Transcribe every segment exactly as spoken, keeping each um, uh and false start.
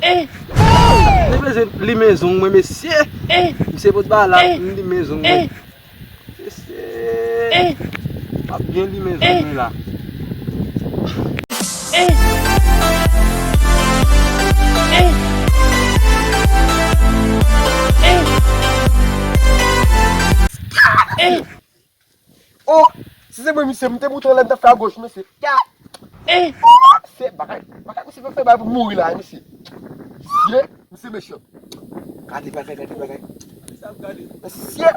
M te bezwen limen zong mwen, mesye. Misye pot bagay la, m limen zong mwen. Mesye, m ap byen limen zong mwen la. Oh, si se mwen, misye, m te moutre lè m t ap fè agoch, mesye. Ya! Oh, se bagay, bagay, misye fè, fè bagay pou mouri la, mesye. Mesye, misye mechan. Gade bagay, gade bagay. Mesye.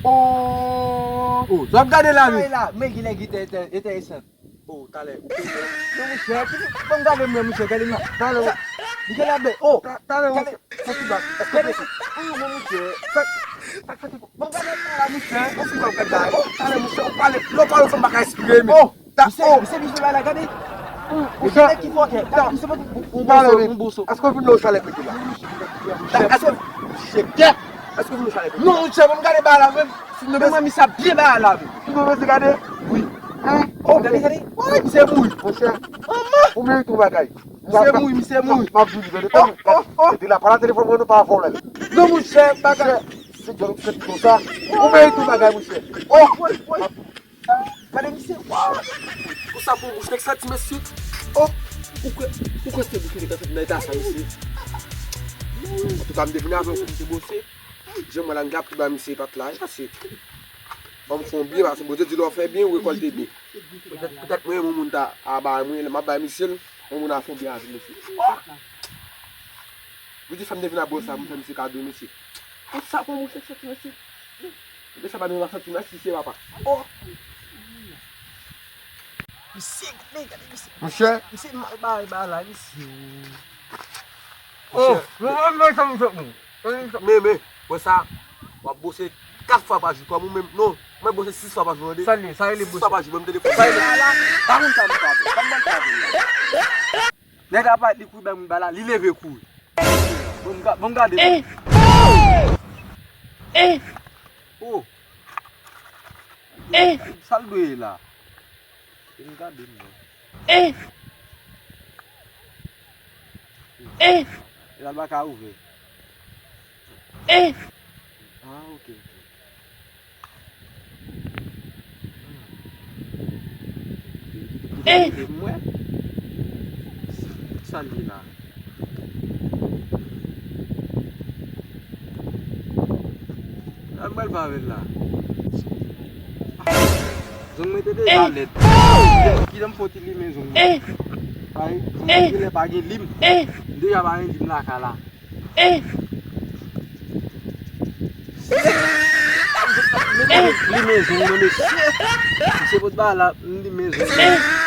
Oh. Oh, sa ap gade la, wi. Ay la, men ki nèg ki te, te, enteresan. Oh, talè, ou konn. Non, monchè, ki, ban m gade mwen, monchè, gade mwen. Talè, ou. Li gen la bè. Oh, talè, ou. Gade. Sa ki ba. Gade. Ah, non, monchè. Sa, sa, sa ki, ban m gade la, monchè. Ou si w ap gade la. Oh, talè, monchè, ou pale. Lè w pale, ou fè m pa ka respire, men. Oh, ta, misye, oh. Misye, misye, la, gade. Ou, ou, monchè, ki fòkè. Gade, misye, ou, ou, ou, talè, bon, men. Bon, bon. Èske w vin la ou chalè pete la? Èske, monchè, kè. Èske w vin la ou chalè pete la? Non, monchè, ban m gade ba la, menm. Si nou mwen, misye ap byen ba la, menm. Si nou mwen, gade. Wi. Hein? Oh, gade, gade. Woy, misye mouri. Monchè. Manman. Ou merite yon bagay. Misye mouri, misye mouri. M ap di w, gade, oh, oh, oh. Epi la, pa nan telefòn mwen, nou pa vòlè l. Non, monchè, bagay. Monchè, se djòl ou fè konsa. Ou merite yon bagay, monchè. Oh! Woy, woy. Gade, misye, woy. Konsa pou bouch nèg santi, mesye. Oh! Ou kwè, ou kwè se bouch nèg santi nan eta sa, mesye? Antouka, m te vin avè w pou m te bwose. Jan mwen la, m t ap tou ba misye pat la, pase. Ban m fè yon byen, pase Bondye di lè w fè byen, ou rekòlte byen. Petèt, petèt mwen, yon moun ta a ba mwen, m ap bay misye l, yon moun a fè yon byen avè misye. Li di fè m te vin ap bwose sa, m fè misye kado, misye. Konsa pou bouch nèg santi, mesye. Mesye pa menm santi, mesye, se papa. Oh! Misye, gade, gade, misye. Monchè. Misye mal bay ba la, misye. Oh, mwen, mwen, mwen, mwen, mwen. Men, men, wè sa, w ap bwose kat fwa pa jou, kòm ou menm, non, mwen bwose sis fwa pa jou, tande. Sa li, sa li bwose. Sis fwa pa jou, ban m telefòn. Sa li, pa moun sa m pa vle, pa m ban travay la. Nèg la pa li kouri bay moun ba la, li leve kouri. Bon, m ga-, bon, gade. Oh! Sa l dwe ye la? Vin gade m non. E la l pa ka ouvè. Ah, ok, ok. Mwen. Sa l ye la? Sa l pral fè avè l la? Zong mwen te deja lèd. Kijan m fè w ti limen zong mwen? Bay, zong mwen genlè pa gen lim. M deja pa gen lim lakay la. Limen zong mwen, mesye. Misye pot ba la, m limen zong mwen.